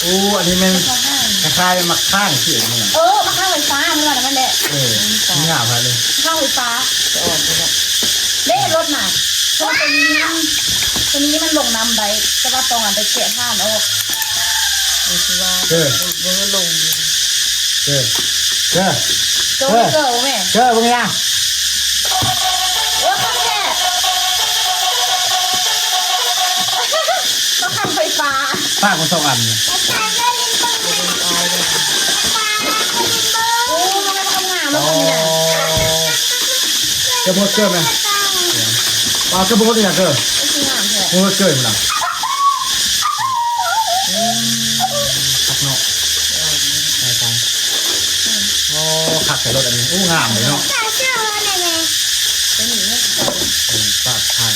ໂອ້ ອັນນີ້ແມ່ນ ເຮັດເຂົ້າຫ້າງ ຄ້າຍໆໝາກຂ່າງຊິເອີ້ນ ເອີ ໝາກຂ່າງໄຟຟ້າ ເພິ່ນວ່ານັ້ນແຫຼະ ເອີ ງາມຂະໜາດເລີຍ ໝາກຂ່າງໄຟຟ້າ ຈະອອກຢູ່ແລ້ວ ເດ້ລົດນະ ເພາະວ່າໂຕນີ້ມັນ ໂຕນີ້ມັນລົງນ້ຳໄດ້ ແຕ່ວ່າຕ້ອງອັນໄປແກະຖ່ານອອກ ເອີ ຄືວ່າ ເອີ ບໍ່ ບໍ່ລົງຢູ່ ເອີ ເອີ ເອີ ເອີ ເອີ ເບິ່ງນີ້ນະ ໂອ້ ຄັກແທ້ ເຂົ້າຂ້າງໄຟຟ້າ ປາກມັນສອງອັນນີ້ ໂອ້ ມັນງາມໆ ແລ້ວກໍມີນະ ເຈົ້າບໍ່ເກີດແມ່ນ ປາກເກີດບໍ່ຮູ້ຫຍັງເກີດ ມັນຄືງາມແທ້ ບໍ່ເກີດນະ ອືມ ຄັກເນາະ ເອີ ໄດ້ໄປ ໂອ້ ຄັກແທ້ລົດອັນນີ້ ໂອ້ ງາມເລີຍເນາະ ເອີ ປາກທາງ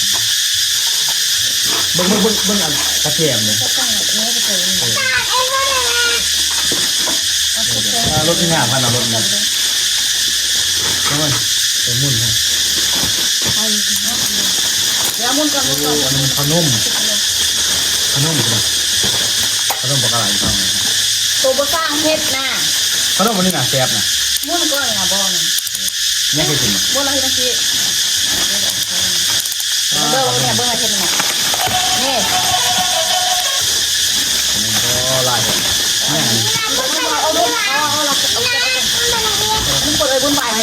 ເບິ່ງ ເບິ່ງ ເບິ່ງ ເບິ່ງອັນກະແຈມນີ້ ເອີ ເອີ ລົດນີ້ງາມຂະໜາດ ລົດນີ້ ໂອ້ຍ ໄປໝຸນ ດຽວໝຸນກ່ອນ ໝຸນກ່ອນ ໂອ້ ອັນນີ້ຂະໜົມ ຂະໜົມ ຂະໜົມ ຂະໜົມບັກກະຫຼາຍ ໂຕບໍ່ສ້າງເຮັດນະ ຂະໜົມອັນນີ້ນະແຊບນະ ໝຸນກ່ອນນະ ບໍ່ນະ ຍັງເຮັດຢູ່ ບໍ່ລະເຮັດຈັ່ງຊີ້ ເບິ່ງ ເບິ່ງ ເບິ່ງ ເບິ່ງ ເບິ່ງ ເຮັດນະ ນີ້ ໂອ້ ຫຼາຍແທ້ ແມ່ນ ເອົາ ເອົາ ເອົາ ມັນເປີດເອີຍ ບຸນບາຍມາ ເ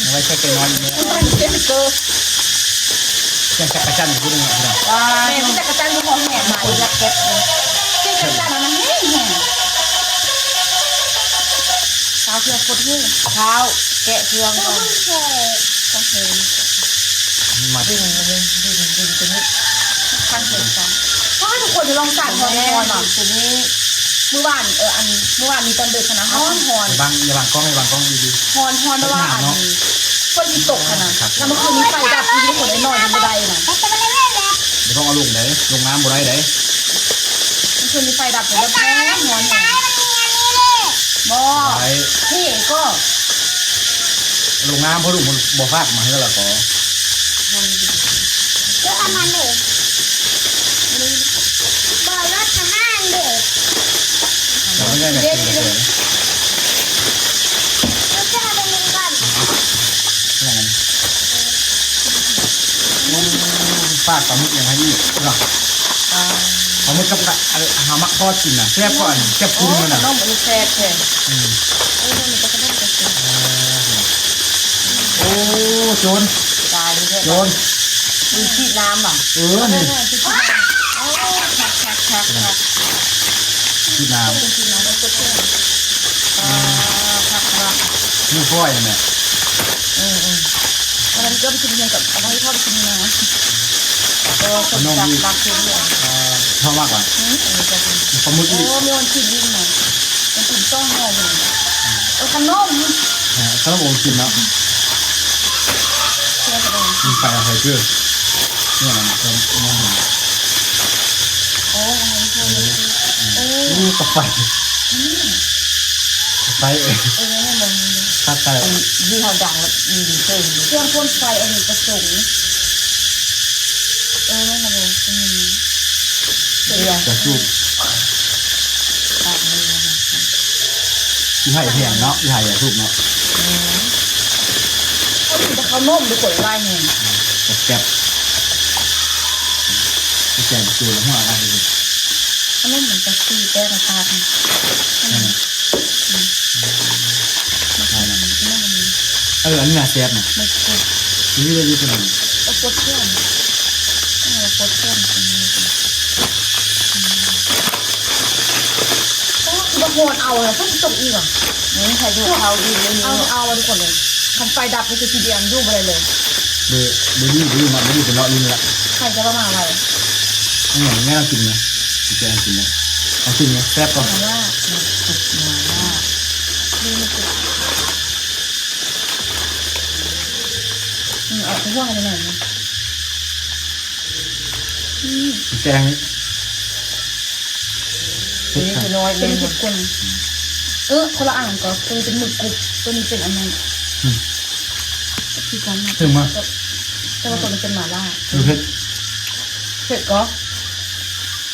ອົາໄວ້ໃສ່ໄກ່ນ້ອຍນີ້ ເປັນເກີ ສຽງຈັກກະຈັ່ນຢູ່ພຸ້ນເນາະ ແມ່ນ ມີຈັກກະຈັ່ນຢູ່ຫ້ອງແມ່ ໝາຢາກເກັບເລີຍ ສຽງຈັກກະຈັ່ນນັ້ນແຮງໆ ຊາວເຄືອງໂຄດເຮງ ຊາວ ແກະເຄື່ອງກ່ອນ ຂອງເພິ່ນ ມັນ ດຶງ ດຶງ ດຶງຕົວນີ້ ຄັນເພິ່ນຊະ ວ້າ ທຸກຄົນຈະລອງສ້າງຫ້ອງນອນ ຕົວນີ້ ມື້ວານ ເອີ ອັນ ມື້ວານນີ້ຕອນດຶກຫັ້ນນະ ຮ້ອນ ຮ້ອນ ຢ່າບັງ ຢ່າບັງກ້ອງ ຢ່າບັງກ້ອງ ດີໆ ຮ້ອນ ຮ້ອນແບບວ່າ ອັນ ຝົນຊິຕົກຫັ້ນນະ ແລ້ວເມື່ອຄືນນີ້ໄຟດັບ ທຸກຄົນເອີຍ ນອນບໍ່ໄດ້ນະ ບໍ່ຕ້ອງເອົາລົງໃດ ລົງນ້ຳບໍ່ໄດ້ໃດ ເມື່ອຄືນນີ້ໄຟດັບ ແບບຮ້ອນ ຮ້ອນແຮງ ບໍ່ ໄດ້ ເພກໍ ລົງນ້ຳ ພໍລູກມັນບໍ່ພາກມາເຮືອລະກໍ ເຈົ້າທຳມັນເດ້ ບໍ່ລົດທະຫານເດ້ ເອົາໄວ້ໄດ້ແມ່ ເດ້ ເດີ ເດີ ເຈົ້າທຳມັນກ່ອນ ໂອ້ ປາກປາໝຶກຫຍັງໃຫ້ອີກເນາະ ປາ ປາໝຶກກັບ ເອົາ ເຮົາມັກທອດກິນນະ ແຊບກວ່າອັນຈັບກຸ້ງນັ້ນນະ ຂະໜົມອັນນີ້ແຊບແທ້ ອືມ ໂອ້ ນີ້ກໍຂະໜົມກໍແຊບ ເອີ ໂອ້ ໂຈນ ຕາຍແທ້ ໂຈນ ມີສີດນ້ຳຫວາ ເອີ ນີ້ ໂອ້ ຄັກໆໆໆ ສີດນ້ຳ ສີດນ້ຳ ເອີ ຄັກໆ ມີຟອຍແມ່ ເອີໆ ອັນນັ້ນກໍໄປກິນເຮືອນກັບ ເອົາໄປໃຫ້ພໍ່ໄປກິນນະ ເອີ ຂະໜົມອີກ ເອີ ເຮົາມັກວ່າ ອືມ ອັນນີ້ກໍເປັນ ປາໝຶກອີກ ໂອ້ ມີວັນກິນອີກນະ ມັນກິນຕ້ອງເຮົາ ເອີ ຂະໜົມ ເອີ ຂະໜົມໂອວັນຕິນເນາະ ແຊບເດ້ ມັນໄປເອົາໃສ່ເກືອ ນີ້ນະ ເອີ ໂອ້ ໂອ້ ໂອ້ ກາໄຟ ອືມ ກາໄຟ ເອີ ເອີ ແມ່ນບໍ່ ກາໄຟ ອັນທີ່ເຮົາດັງແລ້ວມີເຊີງຢູ່ ເຄື່ອງພົ່ນໄຟອັນເນກປະສົງ ເອີ ແມ່ນລະບໍ່ ອືມ ເບຍ ກະສູບ ປາກນີ້ນະ ຊິໃຫ້ແພງເນາະ ຊິໃຫ້ຢາສູບເນາະ ອືມ ເຂົາກິນແຕ່ເຂົ້າໜົມ ບໍ່ຄ່ອຍຫຼາຍແຮງ ແຊບໆ ແກງປະຕູລະຫົວລະ ເຂົ້າໜົມມັນຈະສີແປງປາກນີ້ ອືມ ອືມ ເອີ ອັນນີ້ນະແຊບນະ ມັນຄື ນີ້ເລີຍ ນີ້ເປັນ ກໍປົດແຂນ ເອີ ປົດແຂນ ໂອ້ ຄືວ່າຮ້ອນເອົາແລ້ວ ເພິ່ນຊິຕົກອີກຫວາ ນີ້ໃສ່ເຂົ້າອີກ ເອົາ ເອົາທຸກຄົນເລີຍ ຄັນໄຟດັບນີ້ຄືຊິດຽມຢູ່ບໍ່ໄດ້ເລີຍ ເບີ ເບີດີ ເບີດີ ມາ ເບີດີ ໄປເລາະຢູ່ນີ້ລະ ໃຜຈະວ່າມາໄວ ອັນຫຍັງແມ່ເຮົາກິນນະ ຊິແກງກິນນະ ເອົາກິນນະ ແຊບກ່ອນ ມາລາ ມາລາ ນີ້ມັນຄື ອືມ ເອົາຫົວໃຫ້ໜ້ອຍໜຶ່ງ ອືມ ແກງ ຕົວນີ້ຕົວນ້ອຍ ຕົວນີ້ເຜັດກວ່າ ເອີ ຄົນລະອັນກໍ ຕົວນີ້ເປັນໝຶກກຸບ ຕົວນີ້ເປັນອັນນັ້ນ ອືມ ຄືກັນນະ ເຖິງມາ ແຕ່ ແຕ່ວ່າຕົວນີ້ເປັນໝາລ່າ ເຜັດ ເຜັດກໍ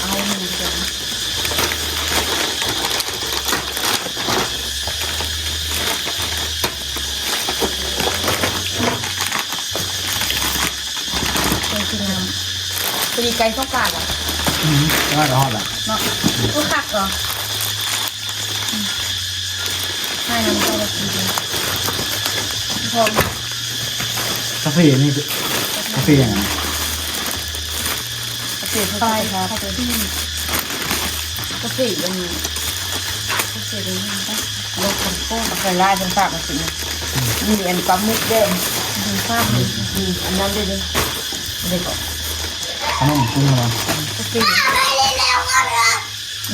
ເອົາໜຶ່ງດຽວ ໃສ່ກິນນ້ຳ ພໍດີໃກ້ສົງການລະ ອືມ ໃກ້ຮອດລະເນາະ ຄືຄັກເນາະ. ໃຫ້ນ້ຳເຈົ້າລະກິນ ກາເຟນີ້ ກາເຟຫຍັງ? ກາເຟໄຟຟ້າ ກາເຟອັນ ກາເຟອັນນີ້ ລົດຂອງໂຄນ ໃສ່ຫຼາຍເພິ່ນຝາກມາກິນ ມີອັນປາໝຶກເດ້ ເພິ່ນຝາກ ອືມ ອັນນັ້ນເດ້ ເດ້ ເດ້ກໍ ຂະໜົມກຸ້ງເນາະ ກາເຟ.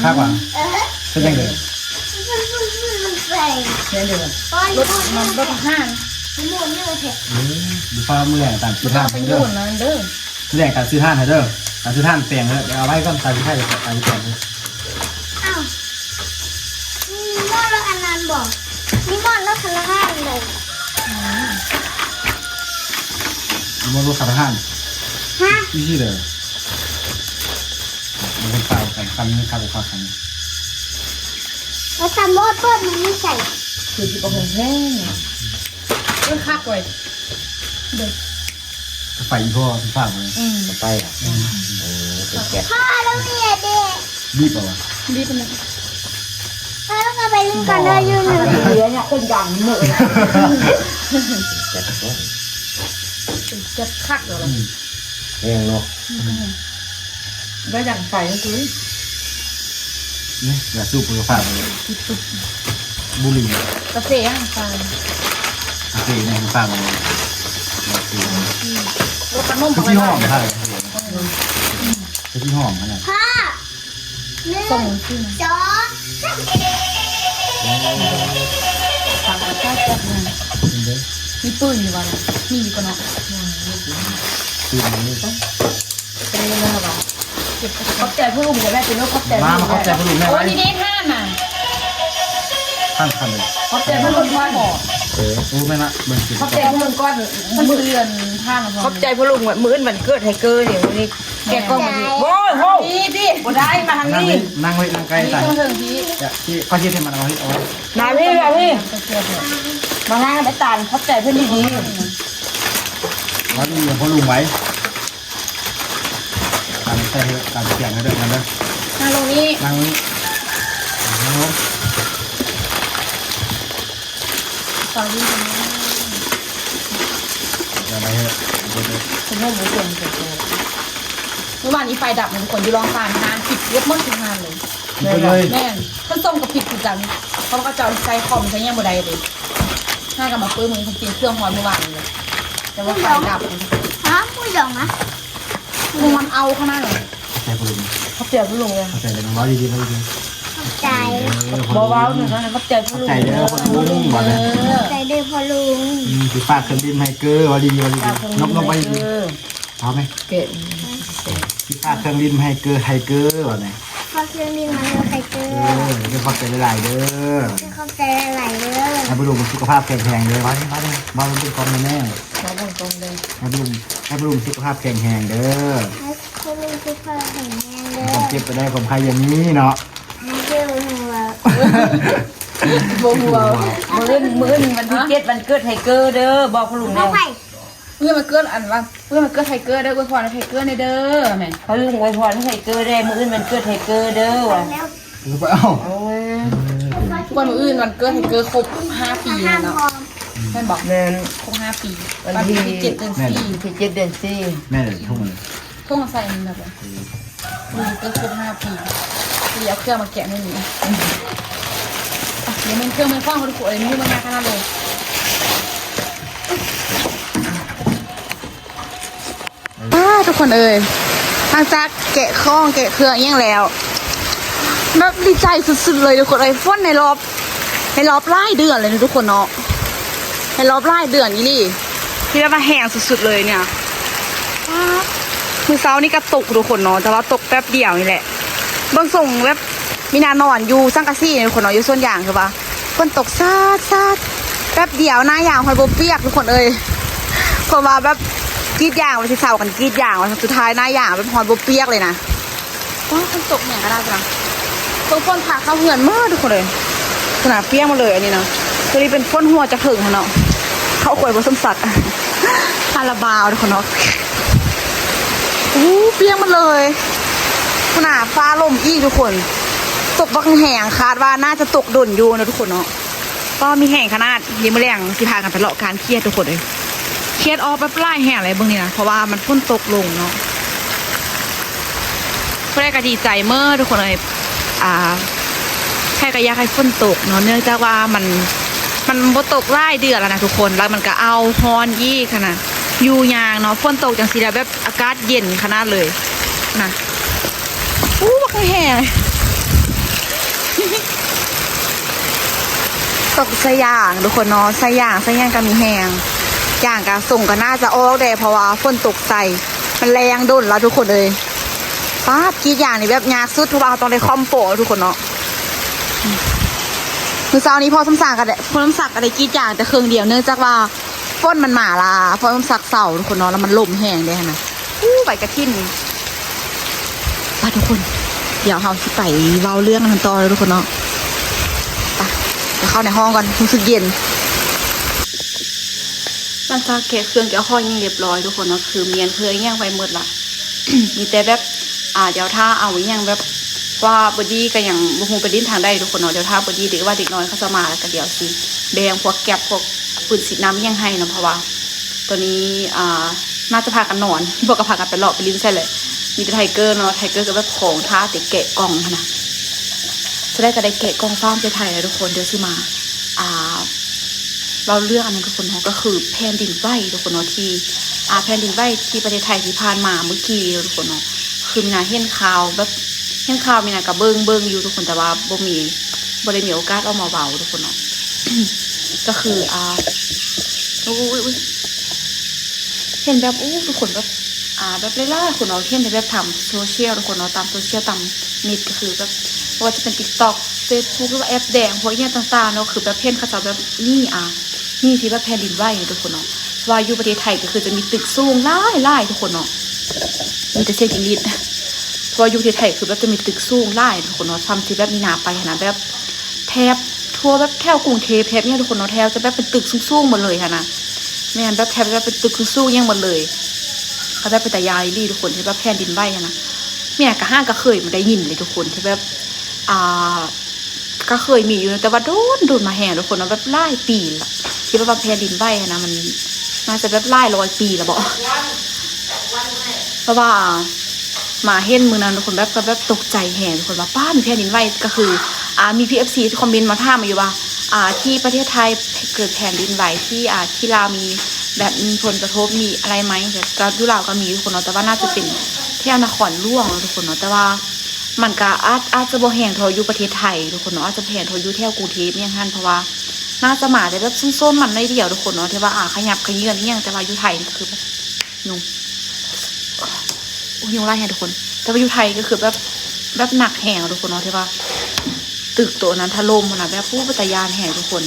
ຄັກຫວາ? ເອີ ເຮັດຈັ່ງໃດ? ເຮັດຈັ່ງໃດ? ລົດ ມັນລົດທະຫານ ເອີ ບໍ່ຟ້າວ ມື້ແລງຕາມຊື່ທ່ານເດີ ມື້ແລງຕາມຊື່ທ່ານໃຫ້ເດີ ຕາມຊື່ທ່ານແປງເດີ ເອົາໄວ້ກ່ອນ ຕາມຊື່ທ່ານແປງເດີ. ອ້າວ ມີໝໍ້ລົດອັນນັ້ນບໍ່? ມີໝໍ້ລົດທະຫານເດີ ມີໝໍ້ລົດທະຫານ ຮະ ອີ່ຊິເດີ. ມັນເປັນປາວກັນ ຄັນນີ້ຄັກບໍ່ຄັກຄັນນີ້ ແລ້ວສຳມອດເປີດມັນຢູ່ໃສ? ຄືຊິບໍ່ແຮງ ເອີ ຄັກເວີຍ ເດີ ໄຟອີ່ພໍ່ຊິພາໄປ ອືມ ໄປອະ ອືມ ເອີ ເປັນແກັສ ພໍ່ລະເວຍເດ ບີບເອົາວະ ບີບເອົາ ພໍ່ລະເວຍ ໄປຫຼິ້ນກັນເດີ ຢູ່ນີ້ ເຫຼືອຍາກເປັນດັງເນີ ເປັນແກັສ ເປັນແກັສຄັກເລີຍ ອືມ ແຮງເນາະ ອືມ ໄດ້ດັງໄຟຄື ນີ້ ຢາສູບເພື່ອຝາກໄວ້ ບຸຫຼີ່ ກາເຟຫຍັງຝາກ ກາເຟແນ່ຝາກໄວ້ ອືມ ໂອ້ ຂະໜົມ ຄືຊິຫອມ ອືມ ຄືຊິຫອມຂະໜົມ ພໍ່ ໜຶ່ງ ສອງ ສອງ ສາມ ໂອ້ ມີປືນຢູ່ບໍ່? ມີຢູ່ບໍ່ເນາະ? ປືນມັນມີ ຂອບໃຈພໍ່ລຸງ ຈະໄດ້ເປັນລູກ ຂອບໃຈ ມາ ມາຂອບໃຈພໍ່ລຸງແດ່ ໂອ້ ນີ້ເດ້ທ່ານນະ ທ່ານຄັນເລີຍ ຂອບໃຈພໍ່ລຸງກ່ອນ ເອີ ໂອ້ ແມ່ນລະ ເບິ່ງຊິ ຂອບໃຈພໍ່ລຸງກ່ອນ ມື້ອື່ນທ່ານ ຂອບໃຈພໍ່ລຸງ ມື້ອື່ນວັນເກີດໄທເກີນີ້ ມື້ນີ້ ແກະກ່ອງມານີ້ ໂອ້ຍ ໂຫ ນີ້ຕິ ບໍ່ໄດ້ ມາທາງນີ້ ນັ່ງໄວ້ ນັ່ງໃກ້ ນີ້ ຕາຍ ເທິງໆ ນີ້ ຂ້ອຍເຮັດໃຫ້ມັນ ເອົາ ເອົາ ມາພີ່ ມາພີ່ ມານັ່ງໄປຕານ ຂອບໃຈເພິ່ນດີໆ ມາຢູ່ກັບພໍ່ລຸງໄວ້ ຕາມໃສ່ ຕາມສຽງໃຫ້ເດີ ມາເດີ ນັ່ງລົງນີ້ ນັ່ງລົງນີ້ ນັ່ງລົງ. ສາວວິນ ເອົາໄປເຖາະ ເອົາໄປເຖາະ ເພິ່ນເຮັດບໍ່ເປັນ ເພິ່ນເປີດ ມື້ວານນີ້ໄຟດັບ ທຸກຄົນ ຢູ່ລອງຊານ ຮ້ານປິດເກືອບໝົດທຸກຮ້ານເລີຍ ປິດເບິດເລີຍ ແມ່ນ ເພິ່ນສົ່ງກໍປິດຄືກັນ ເພາະວ່າເຂົາເຈົ້າໃຊ້ຄອມໃຊ້ຫຍັງບໍ່ໄດ້ເລີຍ ຫາກໍມາເປີດມື້ ເພິ່ນປ່ຽນເຄື່ອງຮອດມື້ວານນີ້ແຫຼະ ແຕ່ວ່າໄຟດັບ ຮະ ໝູຢອງນະ ໝູມັນເອົາຂະໜາດນັ້ນ ຂອບໃຈພໍ່ລຸງ ຂອບໃຈພໍ່ລຸງເດີ ຂອບໃຈເດີ ເວົ້າດີໆ ເວົ້າດີໆ ຂອບໃຈ ເອີ ບໍ່ເວົ້າໜຶ່ງ ຂອບໃຈພໍ່ລຸງ ຂອບໃຈເດີພໍ່ລຸງ ເອີ ຂອບໃຈເດີພໍ່ລຸງ ອືມ ຊິຝາກເຄື່ອງດື່ມໃຫ້ເກີ ເວົ້າດີໆ ເວົ້າດີໆ ນົບໆ ເວົ້າດີໆ ເອົາໄໝ ເກັບ ຊິຝາກເຄື່ອງດື່ມໃຫ້ເກີ ໃຫ້ເກີ ວ່າແນ່ ຝາກເຄື່ອງດື່ມມາໃຫ້ເກີ ເອີ ຂອບໃຈຫຼາຍໆ ເດີ ຂອບໃຈຫຼາຍໆ ເດີ ໃຫ້ພໍ່ລຸງສຸຂະພາບແຂງແຮງເດີ ເວົ້າເດີ ເວົ້າເດີ ເວົ້າເປັນຄວາມແນ່ ເວົ້າເບິ່ງກ່ອນເດີ ໃຫ້ພໍ່ລຸງ ໃຫ້ພໍ່ລຸງສຸຂະພາບແຂງແຮງເດີ ໃຫ້ພໍ່ລຸງສຸຂະພາບແຂງແຮງເດີ ຄວາມເຈັບໄປໄດ້ ຄວາມໄຂ້ຢ່າມີເນາະ ໃຫ້ເຈົ້າຮູ້ວ່າ ບໍ່ຮູ້ວ່າ ມື້ອື່ນ ມື້ອື່ນວັນທີເຈັດ ວັນເກີດໄທເກີເດີ ບອກພໍ່ລຸງແນ່ ມື້ວັນເກີດ ອັນວ່າ ມື້ວັນເກີດໄທເກີເດີ ອວຍພອນໃຫ້ໄທເກີແນ່ເດີ ແມ່ນ ພໍ່ລຸງອວຍພອນໃຫ້ໄທເກີແດ່ ມື້ອື່ນວັນເກີດໄທເກີເດີ ວ່າ ແລ້ວ ໄປເອົາ ໂອ້ຍ ວັນມື້ອື່ນວັນເກີດໄທເກີຄົບຫ້າປີແລ້ວເນາະ ແມ່ນບໍ່? ແມ່ນ ຄົບຫ້າປີ ວັນທີ ວັນທີເຈັດ ເດືອນສີ່ ແມ່ນ ທີເຈັດ ເດືອນສີ່ ແມ່ນເລີຍ ທົ່ງເລີຍ ທົ່ງໃສ່ອັນນີ້ແບບ ເອີ ມື້ເກີດຄົບຫ້າປີ ຊິເອົາເຄື່ອງມາແກະໃນນີ້ ອ່ະ ດຽວແມ່ນເຄື່ອງແມ່ນຂອງທຸກຄົນ ເອີຍ ມີມາຍາກຂະໜາດເລີຍ ອ້າ ທຸກຄົນເອີຍ ຫຼັງຈາກແກະຂອງແກະເຄື່ອງອີ່ຫຍັງແລ້ວ ແບບດີໃຈສຸດໆເລີຍທຸກຄົນເອີຍ. ຝົນໃນລອບ ໃນລອບຫຼາຍເດືອນເລີຍນະທຸກຄົນເນາະ ໃນລອບຫຼາຍເດືອນອີ່ຫຼີ ທີ່ແບບວ່າແຮງສຸດໆເລີຍເນຍ. ອ້າ ມື້ເຊົ້ານີ້ກໍຕົກທຸກຄົນເນາະ ແຕ່ວ່າຕົກແປັບດຽວນີ້ແຫຼະ. ເບິ່ງຊົງແບບມີນານອນຢູ່ສັງກະສີນີ້ທຸກຄົນເນາະ ຢູ່ສວນຢາງ ຄືວ່າຝົນຕົກສາດໆ ແປັບດຽວໜ້າຢາງຮອດບໍ່ປຽກທຸກຄົນເອີຍ. ເພາະວ່າແບບກຣີດຢາງວ່າຊິເຊົາກັນກຣີດຢາງວ່າ ສຸດທ້າຍໜ້າຢາງແບບຮອດບໍ່ປຽກເລີຍນະ. ວ້າ ຝົນຕົກແຮງຂະໜາດນັ້ນ ເບິ່ງຝົນພາເຂົ້າເຮືອນໝົດທຸກຄົນເອີຍ. ຂະໜາດປຽກໝົດເລີຍອັນນີ້ນະ. ຕົວນີ້ເປັນຝົນຫົວຈະເຖິງຫັ້ນເນາະ ເຂົ້າຄວຍບໍ່ສົມສັກ ຄາລາບາວທຸກຄົນເນາະ. ໂອ້ ປຽກໝົດເລີຍ. ຂະໜາດຟ້າລົມອີກທຸກຄົນ ຕົກບັກແຮງ ຄາດວ່າໜ້າຈະຕົກດົນຢູ່ນະທຸກຄົນເນາະ. ກໍມີແຮງຂະໜາດ ດຽວມື້ແລງຊິພາກັນໄປເລາະການຂຽດທຸກຄົນເອີຍ. ຂຽດອອກແບບຫຼາຍແຮງເລີຍເບິ່ງນີ້ນະ ເພາະວ່າມັນຝົນຕົກລົງເນາະ. ຜູ້ໃດກໍດີໃຈເມີທຸກຄົນເອີຍ ອ່າ ໃຜກໍຢາກໃຫ້ຝົນຕົກເນາະ ເນື່ອງຈາກວ່າມັນ ມັນບໍ່ຕົກຫຼາຍເດືອນແລ້ວນະທຸກຄົນ ແລ້ວມັນກໍອ້າວຮ້ອນອີກຫັ້ນນະ. ຢູ່ຍາກເນາະ ຝົນຕົກຈັ່ງຊີ້ແລ້ວແບບອາກາດເຢັນຂະໜາດເລີຍນະ. ໂອ້ ບັກແຮງ ຕົກໃສ່ຢາງທຸກຄົນເນາະ ໃສ່ຢາງໃສ່ຫຍັງກໍມີແຮງ. ຢາງກະຊົງກໍໜ້າຈະອອກແດ່ ເພາະວ່າຝົນຕົກໃສ່ ມັນແລງດົນລະທຸກຄົນເອີຍ. ປາດ ກຣີດຢາງນີ້ແບບຍາກສຸດ ເພາະວ່າເຮົາຕ້ອງໄດ້ຄ້ອມໂປະທຸກຄົນເນາະ. ມື້ເຊົ້ານີ້ພໍ່ສົມສັກກໍໄດ້ ພໍ່ສົມສັກກໍໄດ້ກຣີດຢາງແຕ່ເຄິ່ງດຽວ ເນື່ອງຈາກວ່າຝົນມັນມາລະ ພໍ່ສົມສັກເຊົາທຸກຄົນເນາະ ແລ້ວມັນລົມແຮງເດ້ຫັ້ນນະ. ອູ້ ໃບກະຖິນ. ໄປທຸກຄົນ ດຽວເຮົາຊິໄປເວົ້າເລື່ອງກັນຕໍ່ເດີທຸກຄົນເນາະ. ໄປ ໄປເຂົ້າໃນຫ້ອງກ່ອນ ຮູ້ສຶກເຢັນ. ຫຼັງຈາກແກະເຄື່ອງແກະຂອງຫຍັງຮຽບຮ້ອຍທຸກຄົນເນາະ ຄືມ້ຽນເຄື່ອງອີ່ຫຍັງໄວ້ໝົດລະ ມີແຕ່ແບບ ອ່າ ດຽວຖ້າເອົາອີ່ຫຍັງແບບ ເພາະວ່າບອດດີ້ກໍຍັງບໍ່ຮູ້ໄປຫຼິ້ນທາງໃດທຸກຄົນເນາະ. ດຽວຖ້າບອດດີ້ ຫຼືວ່າເດັກນ້ອຍເຂົາເຈົ້າມາ ແລ້ວກໍດຽວຊິແບ່ງພວກແກັບ ພວກປືນສີດນ້ຳອີ່ຫຍັງໃຫ້ເນາະ ເພາະວ່າ ຕອນນີ້ ອ່າ ໜ້າຈະພາກັນນອນ ບໍ່ກໍພາກັນໄປເລາະໄປຫຼິ້ນໃສແຫຼະ. ມີແຕ່ໄທເກີເນາະ ໄທເກີກໍແບບຂອງຖ້າແຕ່ແກະກ່ອງຫັ້ນນະ. ສະໄດກໍໄດ້ແກະກ່ອງຟາມໄປໄທແລ້ວທຸກຄົນ. ດຽວຊິມາ ອ່າ ເວົ້າເລື່ອງອັນນັ້ນທຸກຄົນເນາະ ກໍຄືແຜ່ນດິນໄຫວທຸກຄົນເນາະ ທີ່ ອ່າ ແຜ່ນດິນໄຫວທີ່ປະເທດໄທທີ່ຜ່ານມາເມື່ອກີ້ທຸກຄົນເນາະ. ຄືມີນາເຫັນຂ່າວແບບ ເຫັນຂ່າວມີນາກໍເບິ່ງ ເບິ່ງຢູ່ທຸກຄົນ ແຕ່ວ່າບໍ່ມີ ບໍ່ໄດ້ມີໂອກາດອອກມາເວົ້າທຸກຄົນເນາະ. ກໍຄື ອ່າ ອຸ້ຍ ເຫັນແບບ ໂອ້ ທຸກຄົນແບບ ອ່າ ແບບຫຼາຍໆຄົນເນາະ ເຫັນແບບຕາມໂຊຊຽວທຸກຄົນເນາະ ຕາມໂຊຊຽວ ຕາມເນັດ ກໍຄືແບບ ບໍ່ວ່າຈະເປັນ TikTok Facebook ຫຼືວ່າແອັບແດງ ພວກອີ່ຫຍັງຕ່າງໆເນາະ ຄືແບບເຫັນເຂົາເຈົ້າແບບມີ ອ່າ ມີທີ່ແບບແຜ່ນດິນໄຫວທຸກຄົນເນາະ. ເພາະວ່າຢູ່ປະເທດໄທກໍຄືຈະມີຕຶກສູງຫຼາຍໆທຸກຄົນເນາະ ມີແຕ່ສຽງຈິງຫຼີດ. ເພາະວ່າຢູ່ປະເທດໄທຄືແບບຈະມີຕຶກສູງຫຼາຍທຸກຄົນເນາະ ຊ່ຳທີ່ແບບມີນາໄປຫັ້ນນະ ແບບ ແຖບທົ່ວແບບແຖວກຸງເທບແຖບຫຍັງທຸກຄົນເນາະ ແຖວຈະແບບເປັນຕຶກສູງໆໝົດເລີຍຫັ້ນນະ. ແມ່ນ ແບບແຖບແບບເປັນຕຶກສູງໆຫຍັງໝົດເລີຍ ກໍແບບເປັນຕາຢ້ານອີ່ຫຼີທຸກຄົນ ທີ່ແບບແຜ່ນດິນໄຫວຫັ້ນນະ. ແມ່ນ ກະຫາກະເຄີຍມາໄດ້ຍິນເລີຍທຸກຄົນ ທີ່ແບບ ອ່າ ກະເຄີຍມີຢູ່ ແຕ່ວ່າດົນໆມາແຮງທຸກຄົນເນາະ ແບບຫຼາຍປີລະ ທີ່ແບບວ່າແຜ່ນດິນໄຫວຫັ້ນນະ. ມັນໜ້າຈະແບບຫຼາຍຮ້ອຍປີລະບໍ ເພາະວ່າມາເຫັນມື້ນັ້ນທຸກຄົນ ແບບ ກໍແບບຕົກໃຈແຮງທຸກຄົນວ່າ ປ້າ ມີແຜ່ນດິນໄຫວ. ກໍຄື ອ່າ ມີພີ່ເອັຟຊີຄອມເມັນມາຖາມມາຢູ່ວ່າ ອ່າ ທີ່ປະເທດໄທເກີດແຜ່ນດິນໄຫວ ທີ່ ອ່າ ທີ່ລາວມີແບບມີຜົນກະທົບ ມີອະໄລໄໝ? ແບບ ກໍຢູ່ລາວກໍມີທຸກຄົນເນາະ ແຕ່ວ່າໜ້າຈະເປັນແຖວນະຄອນຫຼວງເນາະທຸກຄົນເນາະ ແຕ່ວ່າ ມັນກະອາດ ອາດຈະບໍ່ແຮງເທົ່າຢູ່ປະເທດໄທທຸກຄົນເນາະ ອາດຈະບໍ່ແຮງເທົ່າຢູ່ແຖວກຸງເທບອີ່ຫຍັງຫັ້ນ ເພາະວ່າໜ້າຈະມາແຕ່ແບບໂຊນໆມັນໜ້ອຍດຽວທຸກຄົນເນາະ ທີ່ວ່າ ອ່າ ຂະຫຍັບຂະເຫຍື່ອນອີ່ຫຍັງ. ແຕ່ວ່າຢູ່ໄທນີ້ກໍຄືແບບ ຍຸງ ໂອ້ຍ ຍຸງຫຼາຍແຮງທຸກຄົນ. ແຕ່ວ່າຢູ່ໄທກໍຄືແບບ ແບບໜັກແຮງທຸກຄົນເນາະ ທີ່ວ່າຕຶກໂຕນັ້ນຖະຫຼົ່ມຫັ້ນນະ ແບບ ໂອ້ ເປັນຕາຢ້ານແຮງທຸກຄົນ.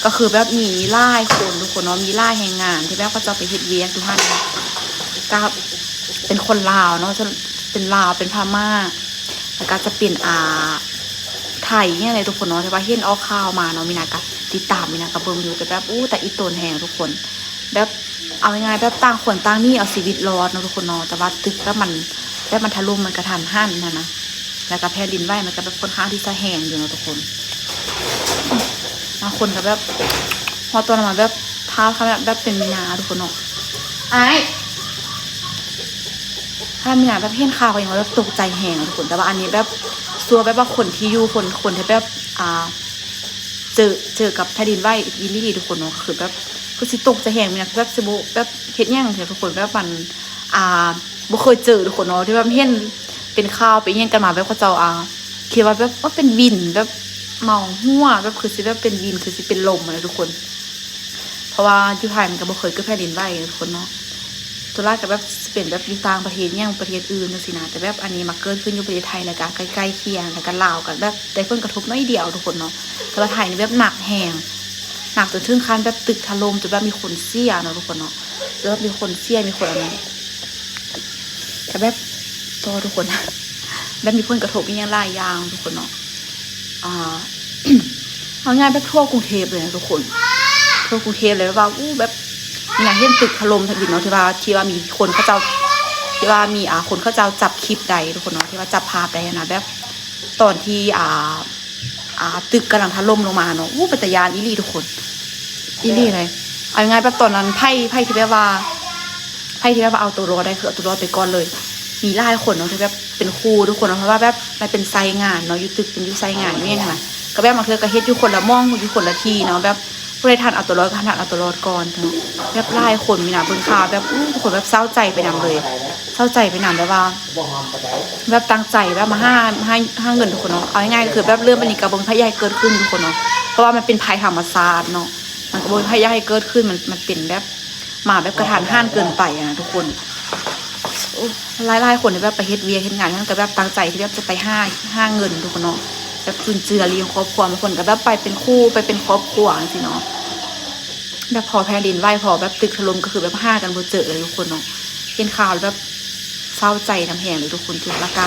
ກໍຄືແບບມີຫຼາຍຄົນທຸກຄົນເນາະ ມີຫຼາຍແຮງງານທີ່ແບບເຂົາເຈົ້າໄປເຮັດວຽກຢູ່ຫັ້ນ ກໍເປັນຄົນລາວເນາະ ເປັນລາວ ເປັນພະມ້າ ແລ້ວກໍຈະເປັນ ອ່າ ໄທຫຍັງໃດທຸກຄົນເນາະ ແຕ່ວ່າເຫັນອອກຂ່າວມາເນາະ ມີນາກໍຕິດຕາມ ມີນາກໍເບິ່ງຢູ່ ແຕ່ແບບ ໂອ້ ຕາອີ່ຕົນແຮງທຸກຄົນ ແບບ ເອົາງ່າຍໆ ແບບຕ່າງຄົນຕ່າງໜີເອົາຊີວິດລອດເນາະທຸກຄົນເນາະ ແຕ່ວ່າຕຶກແບບມັນ ແບບມັນຖະຫຼົ່ມມັນກະທັນຫັນຫັ້ນນະ ແລ້ວກໍແຜ່ນດິນໄຫວມັນກໍແບບຄ່ອນຂ້າງທີ່ຈະແຮງຢູ່ເນາະທຸກຄົນ. ບາງຄົນກໍແບບ ຮອດຕອນນັ້ນມາແບບ ຖ້າຂະໜາດແບບເປັນມີນາທຸກຄົນເນາະ ອ້າຍ ຂະໜາດມີນາແບບເຫັນຂ່າວກໍຍັງວ່າແບບຕົກໃຈແຮງທຸກຄົນ ແຕ່ວ່າອັນນີ້ແບບ ຊົ່ວແບບວ່າຄົນທີ່ຢູ່ ຄົນ ຄົນທີ່ແບບ ອ່າ ເຈີ ເຈີກັບແຜ່ນດິນໄຫວອີ່ຫຼີທຸກຄົນເນາະ ກໍຄືແບບ ຄືຊິຕົກໃຈແຮງແມ່ນຫຍັງ ແບບຊິບໍ່ ແບບເຮັດຫຍັງຊີ້ທຸກຄົນ ແບບມັນ ອ່າ ບໍ່ເຄີຍເຈີທຸກຄົນເນາະ ທີ່ແບບເຫັນເປັນຂ່າວເປັນຫຍັງກັນມາ ແບບເຂົາເຈົ້າ ອ່າ ຄິດວ່າແບບ ເອີ ເປັນວິນ ແບບເມົາຫົວ ແບບຄືຊິແບບເປັນວິນ ຄືຊິເປັນລົມຫັ້ນນະທຸກຄົນ ເພາະວ່າຢູ່ໄທມັນກໍບໍ່ເຄີຍເກີດແຜ່ນດິນໄຫວທຸກຄົນເນາະ ສ່ວນຫຼາຍກໍແບບຊິເປັນແບບຢູ່ຕ່າງປະເທດ ຫຍັງປະເທດອື່ນຈັ່ງຊີ້ນະ ແຕ່ແບບອັນນີ້ມາເກີດຂຶ້ນຢູ່ປະເທດໄທ ແລ້ວກໍໃກ້ໆຄຽງ ແລ້ວກໍລາວກໍແບບໄດ້ຜົນກະທົບໜ້ອຍດຽວທຸກຄົນເນາະ ແຕ່ວ່າໄທນີ້ແບບໜັກແຮງ ໜັກຈົນເຖິງຂັ້ນແບບຕຶກຖະຫຼົ່ມ ຈົນແບບມີຄົນເສຍເນາະທຸກຄົນເນາະ ແບບມີຄົນເສຍ ມີຄົນອັນນັ້ນ ກໍແບບ ຕໍ່ທຸກຄົນ ແບບມີຜົນກະທົບອີ່ຫຍັງຫຼາຍຢ່າງທຸກຄົນເນາະ ອ່າ ເອົາງ່າຍແບບທົ່ວກຸງເທບເລີຍນະທຸກຄົນ ທົ່ວກຸງເທບເລີຍ ແບບວ່າ ອູ້ ແບບມີນະ ເຫັນຕຶກຖະຫຼົ່ມທຳອິດເນາະ ທີ່ວ່າ ທີ່ວ່າມີຄົນເຂົາເຈົ້າ ທີ່ວ່າມີ ອ່າ ຄົນເຂົາເຈົ້າຈັບຄລິບໄດ້ທຸກຄົນເນາະ ທີ່ວ່າຈັບພາບໄດ້ຫັ້ນນະ ແບບຕອນທີ່ ອ່າ ອ່າ ຕຶກກຳລັງຖະຫຼົ່ມລົງມາເນາະ ອູ້ ເປັນຕາຢ້ານອີ່ຫຼີທຸກຄົນ ອີ່ຫຼີເລີຍ ເອົາງ່າຍໆ ແບບຕອນນັ້ນ ໃຜ ໃຜທີ່ແບບວ່າ ໃຜທີ່ແບບວ່າເອົາຕົວລອດໄດ້ ຄືເອົາຕົວລອດໄປກ່ອນເລີຍ ມີຫຼາຍຄົນເນາະ ທີ່ແບບເປັນຄູ້ທຸກຄົນເນາະ ເພາະວ່າແບບມັນເປັນໄຊງານເນາະ ຢູ່ຕຶກເປັນຢູ່ໄຊງານ ຢູ່ຫຍັງຫັ້ນນະ ກໍແບບບາງເທື່ອກໍເຮັດຢູ່ຄົນລະໝ່ອງ ຢູ່ຄົນລະທີ່ເນາະ ແບບຜູ້ໃດທັນເອົາຕົວລອດກໍທັນເອົາຕົວລອດກ່ອນເນາະ ແບບຫຼາຍຄົນມີນະ ເບິ່ງຂ່າວແບບ ອູ້ ຄົນແບບເຊົາໃຈໄປນຳເລີຍ ເຊົາໃຈໄປນຳ ແບບວ່າ ແບບຕັ້ງໃຈແບບມາຫາ ຫາ ຫາເງິນທຸກຄົນເນາະ ເອົາງ່າຍໆ ກໍຄືແບບເລື່ອງແບບນີ້ກໍບໍ່ມີໃຜຢາກໃຫ້ເກີດຂຶ້ນທຸກຄົນເນາະ ເພາະວ່າມັນເປັນໄພທຳມະຊາດເນາະ ມັນກໍບໍ່ມີໃຜຢາກໃຫ້ເກີດຂຶ້ນ ມັນ ມັນເປັນແບບ ມາແບບກະທັນຫັນເກີນໄປຫັ້ນນະທຸກຄົນ ໂອ້ ຫຼາຍໆຄົນທີ່ແບບໄປເຮັດວຽກເຮັດງານ ມັນກໍແບບຕັ້ງໃຈທີ່ແບບຈະໄປຫາ ຫາເງິນທຸກຄົນເນາະ ແບບຈຸນເຈືອລ້ຽງຄອບຄົວ ບາງຄົນກໍແບບໄປເປັນຄູ່ ໄປເປັນຄອບຄົວຈັ່ງຊີ້ເນາະ ແບບພໍແຜ່ນດິນໄຫວ ພໍແບບຕຶກຖະຫຼົ່ມ ກໍຄືແບບຫາກັນບໍ່ເຈີເລີຍທຸກຄົນເນາະ ເຫັນຂ່າວແລ້ວແບບເສົ້າໃຈນຳແຮງເລີຍທຸກຄົນ ທຸກ ແລ້ວກໍ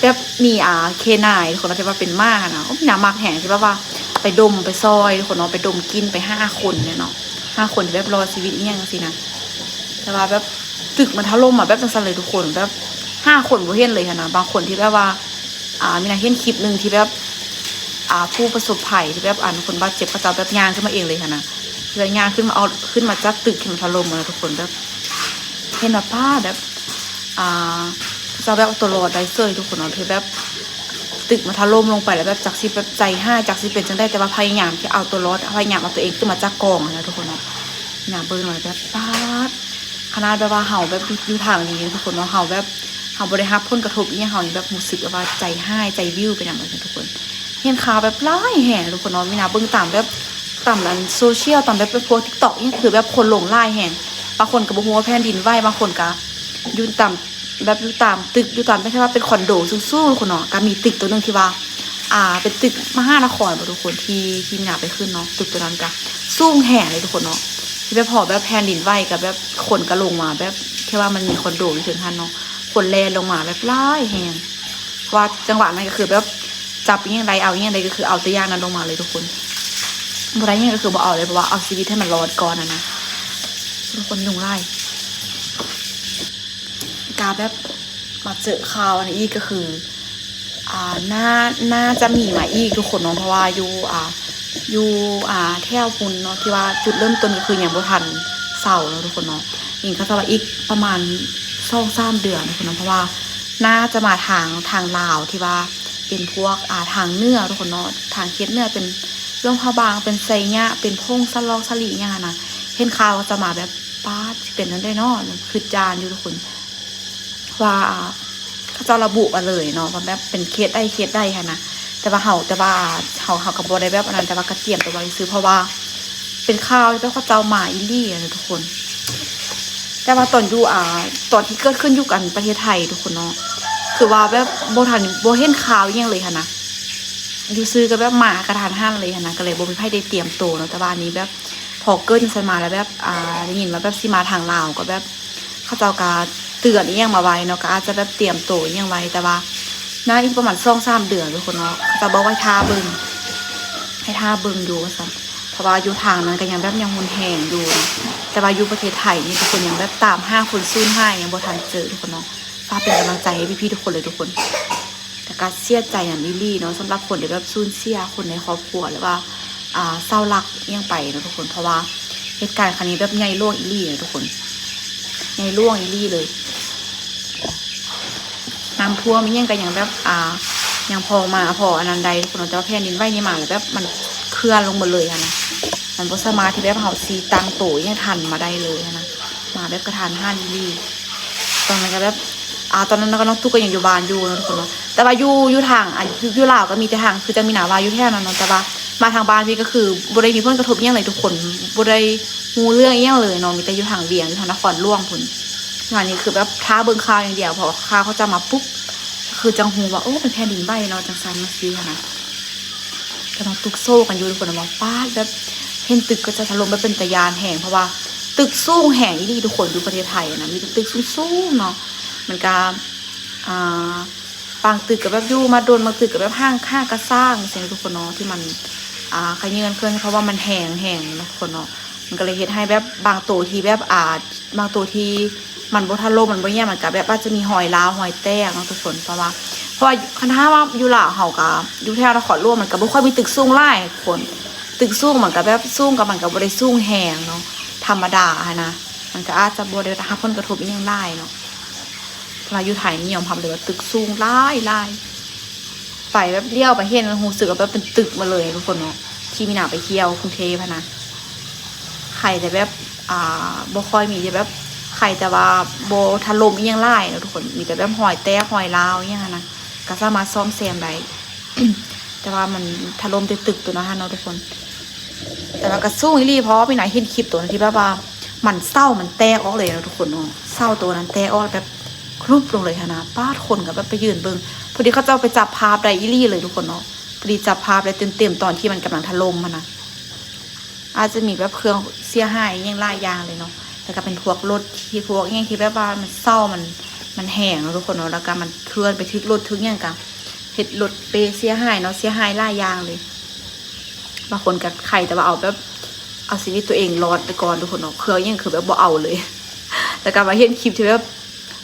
ແບບມີ ອ່າ ເຄນາຍທຸກຄົນເນາະ ທີ່ວ່າເປັນໝາຫັ້ນນະ ໂອ້ ມີໜ້າມັກແຮງ ທີ່ແບບວ່າໄປດົມໄປຊອຍທຸກຄົນເນາະ ໄປດົມກິ່ນໄປຫ້າຄົນເນຍເນາະ ຫ້າຄົນທີ່ແບບລອດຊີວິດອີ່ຫຍັງຈັ່ງຊີ້ນະ ແຕ່ວ່າແບບຕຶກມັນຖະຫຼົ່ມມາແບບຈັ່ງຊັ້ນເລີຍທຸກຄົນ ແບບຫ້າຄົນບໍ່ເຫັນເລີຍຫັ້ນນະ ບາງຄົນທີ່ແບບວ່າ ອ່າ ມີນະ ເຫັນຄລິບໜຶ່ງທີ່ແບບ ອ່າ ຜູ້ປະສົບໄພທີ່ແບບ ອັນ ຄົນບາດເຈັບເຂົາເຈົ້າແບບຍ່າງຂຶ້ນມາເອງເລີຍຫັ້ນນະ ທີ່ວ່າຍ່າງຂຶ້ນມາເອົາ ຂຶ້ນມາຈາກຕຶກທີ່ມັນຖະຫຼົ່ມຫັ້ນນະທຸກຄົນ ແບບເຫັນວ່າ ປ້າ ແບບ ອ່າ ເຂົາເຈົ້າແບບເອົາຕົວລອດໄດ້ເສີຍທຸກຄົນເນາະ ທີ່ແບບຕຶກມັນຖະຫຼົ່ມລົງໄປ ແລ້ວແບບຈັກຊິແບບໃຈຮ້າຍ ຈັກຊິເປັນຈັ່ງໃດ ແຕ່ວ່າພະຍາຍາມທີ່ເອົາຕົວລອດ ພະຍາຍາມເອົາຕົວເອງຂຶ້ນມາຈາກກອງຫັ້ນນະທຸກຄົນເນາະ ຍາມເບິ່ງແລ້ວແບບ ປາດ ຂະໜາດແບບວ່າເຮົາແບບຢູ່ ຢູ່ທາງດີທຸກຄົນເນາະ ເຮົາແບບ ເຮົາບໍ່ໄດ້ຮັບຜົນກະທົບອີ່ຫຍັງ ເຮົາຍັງແບບຮູ້ສຶກແບບວ່າໃຈຮ້າຍໃຈວິວໄປນຳເລີຍທຸກຄົນ ເຫັນຂ່າວແບບຫຼາຍແຮງທຸກຄົນເນາະ ມີນະ ເບິ່ງຕາມແບບ ຕາມອັນໂຊຊຽວ ຕາມແບບ ແບບພວກ TikTok ອີ່ຫຍັງ ຄືແບບຄົນຫຼົງຫຼາຍແຮງ ບາງຄົນກໍບໍ່ຮູ້ວ່າແຜ່ນດິນໄຫວ ບາງຄົນກໍຢູ່ຕາມ ແບບຢູ່ຕາມຕຶກ ຢູ່ຕາມແບບທີ່ວ່າເປັນຄອນໂດສູງໆ ທຸກຄົນເນາະ ກໍມີຕຶກຕົວໜຶ່ງທີ່ວ່າ ອ່າ ເປັນຕຶກມະຫານະຄອນບໍທຸກຄົນ ທີ່ ທີ່ມີນາໄປຂຶ້ນເນາະ ຕຶກຕົວນັ້ນກໍສູງແຮງເລີຍທຸກຄົນເນາະ ທີ່ແບບພໍແບບແຜ່ນດິນໄຫວກໍແບບຄົນກໍລົງມາ ແບບທີ່ວ່າມັນມີຄອນໂດຢູ່ເທິງຫັ້ນເນາະ ຄົນແລ່ນລົງມາແບບຫຼາຍແຮງ ເພາະວ່າຈັງຫວະນັ້ນກໍຄືແບບຈັບອີ່ຫຍັງໄດ້ ເອົາອີ່ຫຍັງໄດ້ ກໍຄືເອົາແຕ່ຢ່າງນັ້ນລົງມາເລີຍທຸກຄົນ ບໍ່ໄດ້ຫຍັງກໍຄືບໍ່ເອົາເລີຍ ເພາະວ່າເອົາຊີວິດໃຫ້ມັນລອດກ່ອນຫັ້ນນະ ທຸກຄົນ ຍຸງຫຼາຍ ກະແບບມາເຈີຂ່າວອັນນີ້ອີກກໍຄື ອ່າ ໜ້າ ໜ້າຈະມີມາອີກທຸກຄົນເນາະ ເພາະວ່າຢູ່ ອ່າ ຢູ່ ອ່າ ແຖວພຸ້ນເນາະ ທີ່ວ່າຈຸດເລີ່ມຕົ້ນກໍຄືຍັງບໍ່ທັນເຊົາເນາະທຸກຄົນເນາະ ອີງເຂົາເຈົ້າວ່າອີກປະມານສອງສາມເດືອນທຸກຄົນເນາະ ເພາະວ່າໜ້າຈະມາທາງ ທາງລາວທີ່ວ່າເປັນພວກ ອ່າ ທາງເໜືອທຸກຄົນເນາະ ທາງເຂດເໜືອເປັນຫຼວງພະບາງ ເປັນໄຊຍະ ເປັນຜົ້ງສະລອກສະຫຼີຫຍັງຫັ້ນນະ ເຫັນຂ່າວກໍຈະມາແບບ ປາດ ຊິເປັນຈັ່ງໃດເນາະ ຄິດຢ້ານຢູ່ທຸກຄົນ ວ່າເຂົາເຈົ້າລະບຸມາເລີຍເນາະ ວ່າແບບເປັນເຂດໃດເຂດໃດຫັ້ນນະ ແຕ່ວ່າເຮົາ ແຕ່ວ່າເຮົາ ເຮົາກໍບໍ່ໄດ້ແບບອັນນັ້ນ ແຕ່ວ່າກໍຕຽມຕົວໄວ້ຊື່ ເພາະວ່າເປັນຂ່າວທີ່ແບບເຂົາເຈົ້າມາອີ່ຫຼີຫັ້ນນະທຸກຄົນ ແຕ່ວ່າຕອນຢູ່ ອ່າ ຕອນທີ່ເກີດຂຶ້ນຢູ່ກັນປະເທດໄທທຸກຄົນເນາະ ຄືວ່າແບບບໍ່ທັນ ບໍ່ເຫັນຂ່າວອີ່ຫຍັງເລີຍຫັ້ນນະ ຢູ່ຊື່ກໍແບບມາກະທັນຫັນເລີຍຫັ້ນນະ ກໍເລີຍບໍ່ມີໃຜໄດ້ຕຽມໂຕເນາະ ແຕ່ວ່າອັນນີ້ແບບ ພໍເກີດຈັ່ງຊັ້ນມາແລ້ວແບບ ອ່າ ໄດ້ຍິນວ່າແບບຊິມາທາງລາວ ກໍແບບເຂົາເຈົ້າກໍເຕືອນອີ່ຫຍັງມາໄວເນາະ ກໍອາດຈະແບບຕຽມໂຕອີ່ຫຍັງໄວ ແຕ່ວ່າໜ້າອີກປະມານສອງສາມເດືອນທຸກຄົນເນາະ ເຂົາເຈົ້າບອກໃຫ້ຖ້າເບິ່ງ ໃຫ້ຖ້າເບິ່ງຢູ່ວ່າຊັ້ນ ເພາະວ່າຢູ່ທາງນັ້ນກໍຍັງແບບຍັງຮຸນແຮງຢູ່ ແຕ່ວ່າຢູ່ປະເທດໄທນີ້ທຸກຄົນຍັງແບບຕາມຫາຄົນສູນຫາຍຍັງບໍ່ທັນເຈີທຸກຄົນເນາະ ຝາກເປັນກຳລັງໃຈໃຫ້ພີ່ໆທຸກຄົນເລີຍທຸກຄົນ. ແລ້ວກໍເສຍໃຈນຳອີ່ຫຼີເນາະ ສຳລັບຄົນທີ່ແບບສູນເສຍຄົນໃນຄອບຄົວ ຫຼືວ່າ ອ່າ ເສົາຫຼັກອີ່ຫຍັງໄປເນາະທຸກຄົນ ເພາະວ່າເຫດການຄັ້ງນີ້ແບບໃຫຍ່ຫຼວງອີ່ຫຼີເນາະທຸກຄົນ ໃຫຍ່ຫຼວງອີ່ຫຼີເລີຍ ນ້ຳຖ້ວມອີ່ຫຍັງກໍຍັງແບບ ອ່າ ຍັງພໍມາພໍອັນນັ້ນໄດ້ທຸກຄົນເນາະ ແຕ່ວ່າແຜ່ນດິນໄຫວນີ້ມາແລ້ວແບບມັນເຄື່ອນລົງໝົດເລີຍຫັ້ນນະ. ມັນບໍ່ສາມາດທີ່ແບບເຮົາຊິຕັ້ງໂຕອີ່ຫຍັງທັນມາໄດ້ເລີຍຫັ້ນນະ ມາແບບກະທັນຫັນອີ່ຫຼີ. ຕອນນັ້ນກະແບບ ອາ ຕອນນັ້ນກະນ້ອງຕຸກກະຍັງຢູ່ບ້ານຢູ່ເນາະທຸກຄົນເນາະ ແຕ່ວ່າຢູ່ ຢູ່ທາງ ອາ ຢູ່ ຢູ່ລາວກະມີແຕ່ທາງ ຄືຈັ່ງມີນາວ່າຢູ່ແຖວນັ້ນເນາະ ແຕ່ວ່າມາທາງບ້ານພີ້ກະຄືບໍ່ໄດ້ມີຜົນກະທົບອີ່ຫຍັງເລີຍທຸກຄົນ ບໍ່ໄດ້ຮູ້ເລື່ອງອີ່ຫຍັງເລີຍເນາະ ມີແຕ່ຢູ່ທາງວຽງ ຢູ່ທາງນະຄອນຫຼວງພຸ້ນ. ອັນນີ້ຄືແບບຖ້າເບິ່ງຂ່າວຢ່າງດຽວ ເພາະວ່າຂ່າວເຂົາເຈົ້າມາປຸບ ຄືຈັ່ງຮູ້ວ່າ ໂອ້ ເປັນແຜ່ນດິນໄຫວເນາະ ຈັ່ງຊັ້ນຈັ່ງຊີ້ຫັ້ນນະ. ກຳລັງຕຸກໂຊກັນຢູ່ທຸກຄົນນະ ວ່າປາດ ແບບເຫັນຕຶກກະຈະຖະຫຼົ່ມ ແບບເປັນຕາຢ້ານແຮງ ເພາະວ່າຕຶກສູງແຮງອີ່ຫຼີທຸກຄົນ ຢູ່ປະເທດໄທນະ ມີແຕ່ຕຶກສູງໆເນາະ. ມັນກະ ອ່າ ບາງຕຶກກະແບບຢູ່ມາດົນ ບາງຕຶກກະແບບຮ້າງ ຮ້າງກະສ້າງຊີ້ນະທຸກຄົນເນາະ ທີ່ມັນ ອ່າ ຂະເຍີ້ນເຄື່ອນ ເພາະວ່າມັນແຮງແຮງເນາະທຸກຄົນເນາະ. ມັນກະເລີຍເຮັດໃຫ້ແບບບາງໂຕທີ່ແບບ ອ່າ ບາງໂຕທີ່ມັນບໍ່ຖະຫຼົ່ມ ມັນບໍ່ຫຍັງ ມັນກະແບບອາດຈະມີຮອຍລາວ ຮອຍແຕກເນາະທຸກຄົນ ເພາະວ່າ ເພາະວ່າຄັນຖ້າວ່າຢູ່ລາວເຮົາກະ ຢູ່ແຖວນະຄອນຫຼວງ ມັນກະບໍ່ຄ່ອຍມີຕຶກສູງຫຼາຍຄົນ ຕຶກສູງມັນກະແບບສູງ ກະມັນກະບໍ່ໄດ້ສູງແຮງເນາະ ທຳມະດາຫັ້ນນະ ມັນກະອາດຈະບໍ່ໄດ້ຮັບຜົນກະທົບອີ່ຫຍັງຫຼາຍເນາະ. ເພາະວ່າຢູ່ໄທນີ້ຍອມຮັບເລີຍວ່າຕຶກສູງຫຼາຍໆ ໄປແບບຫຼຽວໄປເຫັນ ຮູ້ສຶກວ່າແບບເປັນຕຶກໝົດເລີຍທຸກຄົນເນາະ. ທີ່ມີນາໄປທ່ຽວກຸງເທບຫັ້ນນະ ໄຄແຕ່ແບບ ອ່າ ບໍ່ຄ່ອຍມີ ແຕ່ແບບ ໄຄແຕ່ວ່າບໍ່ຖະຫຼົ່ມອີ່ຫຍັງຫຼາຍເນາະທຸກຄົນ ມີແຕ່ແບບຮອຍແຕກຮອຍລາວອີ່ຫຍັງຫັ້ນນະ ກະສາມາດສ້ອມແຊມໄດ້ ແຕ່ວ່າມັນຖະຫຼົ່ມແຕ່ຕຶກໂຕນັ້ນຫັ້ນເນາະທຸກຄົນ. ແຕ່ວ່າກະສູງອີ່ຫຼີ ເພາະວ່າມີນາເຫັນຄລິບໂຕນັ້ນທີ່ແບບວ່າ ມັນເສົາມັນແຕກອອກເລີຍເນາະທຸກຄົນເນາະ ເສົາໂຕນັ້ນແຕກອອກແບບ ຄຣຸບລົງເລີຍຫັ້ນນະ ປາດ ຄົນກະແບບໄປຢືນເບິ່ງ ພໍດີເຂົາເຈົ້າໄປຈັບພາບໄດ້ອີ່ຫຼີເລີຍທຸກຄົນເນາະ. ພໍດີຈັບພາບໄດ້ເຕັມໆ ຕອນທີ່ມັນກຳລັງຖະຫຼົ່ມຫັ້ນນະ ອາດຈະມີແບບເຄື່ອງເສຍຫາຍອີ່ຫຍັງຫຼາຍຢ່າງເລີຍເນາະ ແລ້ວກະເປັນພວກລົດທີ່ ພວກອີ່ຫຍັງທີ່ແບບວ່າມັນເສົາ ມັນ ມັນແຮງເນາະທຸກຄົນເນາະ ແລ້ວກະມັນເຄື່ອນໄປຖືກລົດຖືກຫຍັງກະ ເຮັດລົດເປເສຍຫາຍເນາະ ເສຍຫາຍຫຼາຍຢ່າງເລີຍ. ບາງຄົນກະໄຄແຕ່ວ່າເອົາແບບ ເອົາຊີວິດໂຕເອງລອດໄປກ່ອນທຸກຄົນເນາະ ເຄື່ອງອີ່ຫຍັງຄືແບບບໍ່ເອົາເລີຍ. ແລ້ວກະມາເຫັນຄລິບທີ່ແບບ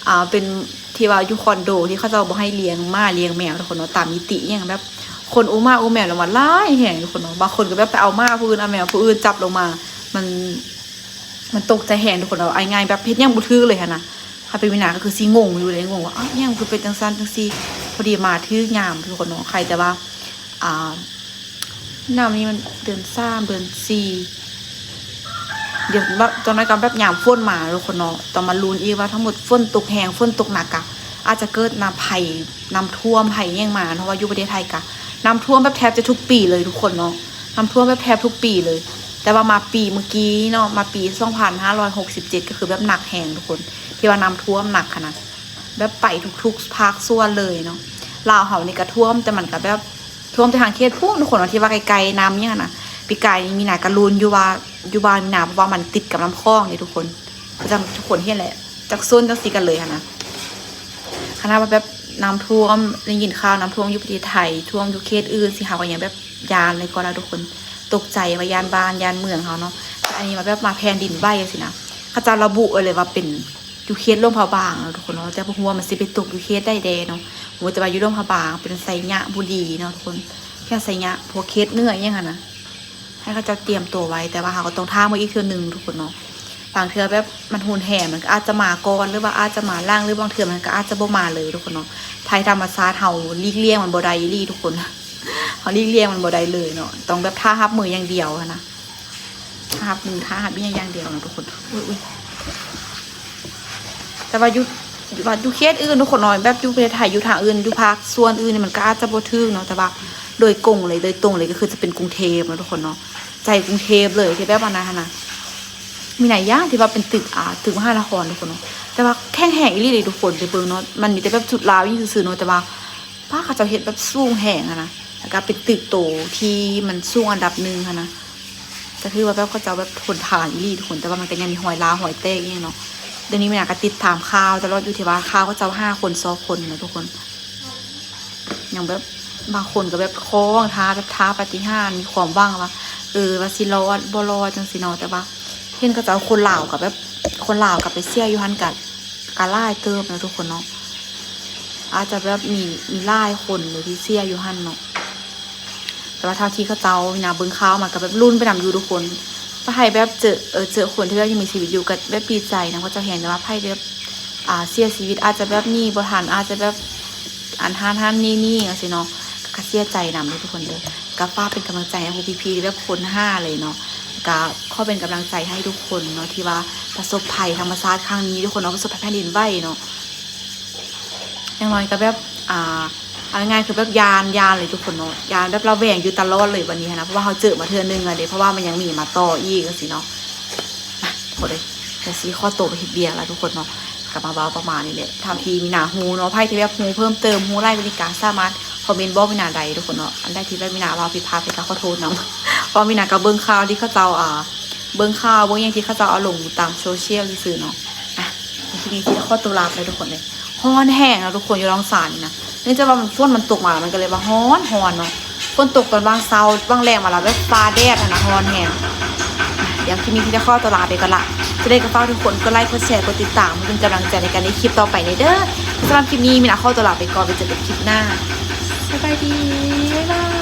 ອ່າ ເປັນທີ່ວ່າຢູ່ຄອນໂດ ທີ່ເຂົາເຈົ້າບໍ່ໃຫ້ລ້ຽງໝາລ້ຽງແມວທຸກຄົນເນາະ ຕາມມິຕິອີ່ຫຍັງແບບ ຄົນອຸ້ໝາອຸ້ແມວລົງມາຫຼາຍແຮງທຸກຄົນເນາະ. ບາງຄົນກະແບບໄປເອົາໝາຜູ້ອື່ນ ເອົາແມວຜູ້ອື່ນ ຈັບລົງມາ ມັນ ມັນຕົກໃຈແຮງທຸກຄົນເນາະ ເອົາງ່າຍໆ ແບບເຮັດຫຍັງບໍ່ຖືກເລີຍຫັ້ນນະ. ຖ້າເປັນມີນາກະຄືຊິງົງຢູ່ເດ ງົງວ່າ ອ້າວ ຫຍັງຄືເປັນຈັ່ງຊັ້ນຈັ່ງຊີ້ ພໍດີມາຖືກຍາມທຸກຄົນເນາະ. ໄຄແຕ່ວ່າ ອ່າ ນ້ຳນີ້ມັນເດືອນສາມ ເດືອນສີ່ ດຽວ ຕອນນັ້ນກະແບບຍາມຝົນມາເນາະທຸກຄົນເນາະ ຕ້ອງມາລຸ້ນອີກວ່າທັງໝົດຝົນຕົກແຮງ ຝົນຕົກໜັກກະອາດຈະເກີດນ້ຳໄພ ນ້ຳຖ້ວມໄພຫຍັງມາ ເພາະວ່າຢູ່ປະເທດໄທກະນ້ຳຖ້ວມແບບແທບຈະທຸກປີເລີຍທຸກຄົນເນາະ ນ້ຳຖ້ວມແບບແທບທຸກປີເລີຍ. ແຕ່ວ່າມາປີມື້ກີ້ເນາະ ມາປີສອງພັນຫ້າຮ້ອຍຫົກສິບເຈັດ ກະຄືແບບໜັກແຮງທຸກຄົນ ທີ່ວ່ານ້ຳຖ້ວມໜັກຫັ້ນນະ ແບບໄປທຸກໆພາກສ່ວນເລີຍເນາະ. ລາວເຮົານີ້ກະຖ້ວມ ແຕ່ມັນກະແບບ ຖ້ວມແຕ່ທາງເຂດພຸ້ນທຸກຄົນເນາະ ທີ່ວ່າໄກໆ ນ້ຳຫຍັງຫັ້ນນະ. ປີກາຍນີ້ມີນາກະລຸ້ນຢູ່ວ່າ ຢູ່ບ້ານມີນາ ເພາະວ່າມັນຕິດກັບນ້ຳຂອງເດທຸກຄົນ ຄືຈັ່ງທຸກຄົນເຫັນແຫຼະ ຈັກຊົນຈັ່ງຊີ້ກັນເລີຍຫັ້ນນະ. ຂະໜາດວ່າແບບນ້ຳຖ້ວມ ໄດ້ຍິນຂ່າວນ້ຳຖ້ວມຢູ່ປະເທດໄທ ຖ້ວມຢູ່ເຂດອື່ນຊີ້ ເຮົາກະຍັງແບບຢ້ານເລີຍກ່ອນລະທຸກຄົນ ຕົກໃຈວ່າຢ້ານບ້ານຢ້ານເມືອງເຮົາເນາະ. ແຕ່ອັນນີ້ມາແບບມາແຜ່ນດິນໄຫວຈັ່ງຊີ້ນະ ເຂົາເຈົ້າລະບຸໄວ້ເລີຍວ່າເປັນ ຢູ່ເຂດຫຼວງພະບາງເນາະທຸກຄົນເນາະ ແຕ່ບໍ່ຮູ້ວ່າມັນຊິໄປຕົກຢູ່ເຂດໃດແດ່ເນາະ. ຮູ້ແຕ່ວ່າຢູ່ຫຼວງພະບາງ ເປັນໄຊຍະບູລີເນາະທຸກຄົນ ແຖວໄຊຍະ ພວກເຂດເໜືອອີ່ຫຍັງຫັ້ນນະ ໃຫ້ເຂົາເຈົ້າຕຽມໂຕໄວ້ ແຕ່ວ່າເຮົາກະຕ້ອງຖ້າເບິ່ງອີກເທື່ອໜຶ່ງທຸກຄົນເນາະ. ບາງເທື່ອແບບມັນຮຸນແຮງ ມັນກະອາດຈະມາກ່ອນ ຫຼືວ່າອາດຈະມາຫຼັງ ຫຼືບາງເທື່ອມັນກະອາດຈະບໍ່ມາເລີຍທຸກຄົນເນາະ. ໄພທຳມະຊາດເຮົາຫຼີກລ່ຽງມັນບໍ່ໄດ້ອີ່ຫຼີທຸກຄົນ ເຮົາຫຼີກລ່ຽງມັນບໍ່ໄດ້ເລີຍເນາະ ຕ້ອງແບບຖ້າຮັບມືຢ່າງດຽວຫັ້ນນະ. ຖ້າຮັບມື ຖ້າຮັບອີ່ຫຍັງຢ່າງດຽວເນາະທຸກຄົນ. ອຸ້ຍ ອຸ້ຍ ແຕ່ວ່າຢູ່ ວ່າຢູ່ເຂດອື່ນທຸກຄົນເນາະ ແບບຢູ່ປະເທດໄທ ຢູ່ທາງອື່ນ ຢູ່ພາກສ່ວນອື່ນນີ້ ມັນກະອາດຈະບໍ່ຖືກເນາະ ແຕ່ວ່າໂດຍກົງເລີຍ ໂດຍຕົງເລີຍ ກະຄືຈະເປັນກຸງເທບເນາະທຸກຄົນເນາະ ໃຈກຸງເທບເລີຍ ທີ່ແບບວ່ານັ້ນຫັ້ນນະ. ມີຫຼາຍຢ່າງທີ່ວ່າເປັນຕຶກ ອ່າ ຕຶກມະຫານະຄອນທຸກຄົນເນາະ ແຕ່ວ່າແຂງແຮງອີ່ຫຼີເດທຸກຄົນ ໄດ້ເບິ່ງເນາະ ມັນມີແຕ່ແບບຊຸດລາວຢູ່ຊື່ໆເນາະ ແຕ່ວ່າ ປ້າ ເຂົາເຈົ້າເຮັດແບບສູງແຮງຫັ້ນນະ ແລ້ວກະເປັນຕຶກໂຕທີ່ມັນສູງອັນດັບໜຶ່ງຫັ້ນນະ ກະຖືວ່າແບບເຂົາເຈົ້າແບບທົນທານອີ່ຫຼີທຸກຄົນ ແຕ່ວ່າມັນກະຍັງມີຮອຍລາວຮອຍແຕກອີ່ຫຍັງເນາະ. ດຽວນີ້ມີນາກະຕິດຕາມຂ່າວຕະຫຼອດຢູ່ ທີ່ວ່າຂ່າວເຂົາເຈົ້າຫາຄົນຊອກຄົນນະທຸກຄົນ ຍັງແບບບາງຄົນກະແບບຂໍຫວັງຖ້າ ແບບຖ້າປາຕິຫານ ມີຄວາມຫວັງວ່າ ເອີ ວ່າຊິລອດບໍ່ລອດຈັ່ງຊີ້ເນາະ ແຕ່ວ່າ ເຫັນເຂົາເຈົ້າ ຄົນລາວກະແບບ ຄົນລາວກະໄປເສຍຢູ່ຫັ້ນກະ ກະຫຼາຍເຕີບເນາະທຸກຄົນເນາະ ອາດຈະແບບມີ ມີຫຼາຍຄົນເລີຍທີ່ເສຍຢູ່ຫັ້ນເນາະ. ແຕ່ວ່າເທົ່າທີ່ເຂົາເຈົ້ານີ້ນະ ເບິ່ງຂ່າວມາກະແບບລຸ້ນໄປນຳຢູ່ທຸກຄົນ ຖ້າໃຜແບບເຈີ ເອີ ເຈີຄົນທີ່ແບບຍັງມີຊີວິດຢູ່ກະແບບດີໃຈນຳເຂົາເຈົ້າແຮງ ແຕ່ວ່າໃຜແບບ ອ່າ ເສຍຊີວິດ ອາດຈະແບບໜີບໍ່ທັນ ອາດຈະແບບ ອັນຫັ້ນຫັ້ນນີ້ນີ້ຈັ່ງຊີ້ເນາະ ກະເສຍໃຈນຳເດີທຸກຄົນເດີ. ກະຝາກເປັນກຳລັງໃຈໃຫ້ພວກພີ່ໆທີ່ແບບຄົ້ນຫາເລີຍເນາະ ກໍຂໍເປັນກຳລັງໃຈໃຫ້ທຸກຄົນເນາະ ທີ່ວ່າປະສົບໄພທຳມະຊາດຄັ້ງນີ້ ທຸກຄົນເນາະ ປະສົບໄພແຜ່ນດິນໄຫວເນາະ ຢ່າງໜ້ອຍກໍແບບ ອ່າ ເອົາງ່າຍໆ ຄືແບບຢ້ານ ຢ້ານເລີຍທຸກຄົນເນາະ ຢ້ານແບບລະແວງຢູ່ຕະຫຼອດເລີຍບັດນີ້ຫັ້ນນະ ເພາະວ່າເຮົາເຈີມາເທື່ອໜຶ່ງແລ້ວເດ້ ເພາະວ່າມັນຍັງມີມາຕໍ່ອີກຈັ່ງຊີ້ເນາະ. ມາ ທຸກຄົນເອີຍ ດຽວຊິຂໍໂຕໄປເຮັດເບຍລະທຸກຄົນເນາະ ກໍມາເວົ້າປະມານນີ້ແຫຼະ ເທົ່າທີ່ມີນາຮູ້ເນາະ ໃຜທີ່ແບບຮູ້ເພີ່ມເຕີມ ຮູ້ຫຼາຍກວ່ານີ້ກໍສາມາດຄອມເມັນບອກມີນາໄດ້ທຸກຄົນເນາະ ອັນໃດທີ່ແບບມີນາເວົ້າຜິດພາດໄປກໍຂໍໂທດນຳ ເພາະວ່າມີນາກໍເບິ່ງຂ່າວທີ່ເຂົາເຈົ້າ ອ່າ ເບິ່ງຂ່າວເບິ່ງຫຍັງທີ່ເຂົາເຈົ້າເອົາລົງຕາມໂຊຊຽວຊື່ໆເນາະ. ອ່ະ ຄລິບນີ້ຊິໄດ້ຂໍຕົວລາໄປທຸກຄົນເລີຍ ຮ້ອນແຮງເນາະທຸກຄົນ ຢູ່ດອນຊານນີ້ນະ ເນື່ອງຈາກວ່າມັນ ຝົນມັນຕົກມາ ມັນກໍເລີຍວ່າຮ້ອນ ຮ້ອນເນາະ ຝົນຕົກຕອນຫວ່າງເຊົ້າຫວ່າງແລງມາລະ ແບບຟ້າແດດຫັ້ນນະ ຮ້ອນແຮງ. ອ່ະ ດຽວຄລິບນີ້ຊິໄດ້ຂໍຕົວລາໄປກ່ອນລະ ຈັ່ງໃດກໍຝາກທຸກຄົນກົດໄລກ໌ ກົດແຊ ກົດຕິດຕາມ ເປັນກຳລັງໃຈໃນການເຮັດຄລິບຕໍ່ໄປແດ່ເດີ. ສຳລັບຄລິບນີ້ມີນາຂໍຕົວລາໄປກ່ອນ ໄປເຈີກັນຄລິບໜ້າ ສະບາຍດີ ບາຍບາຍ.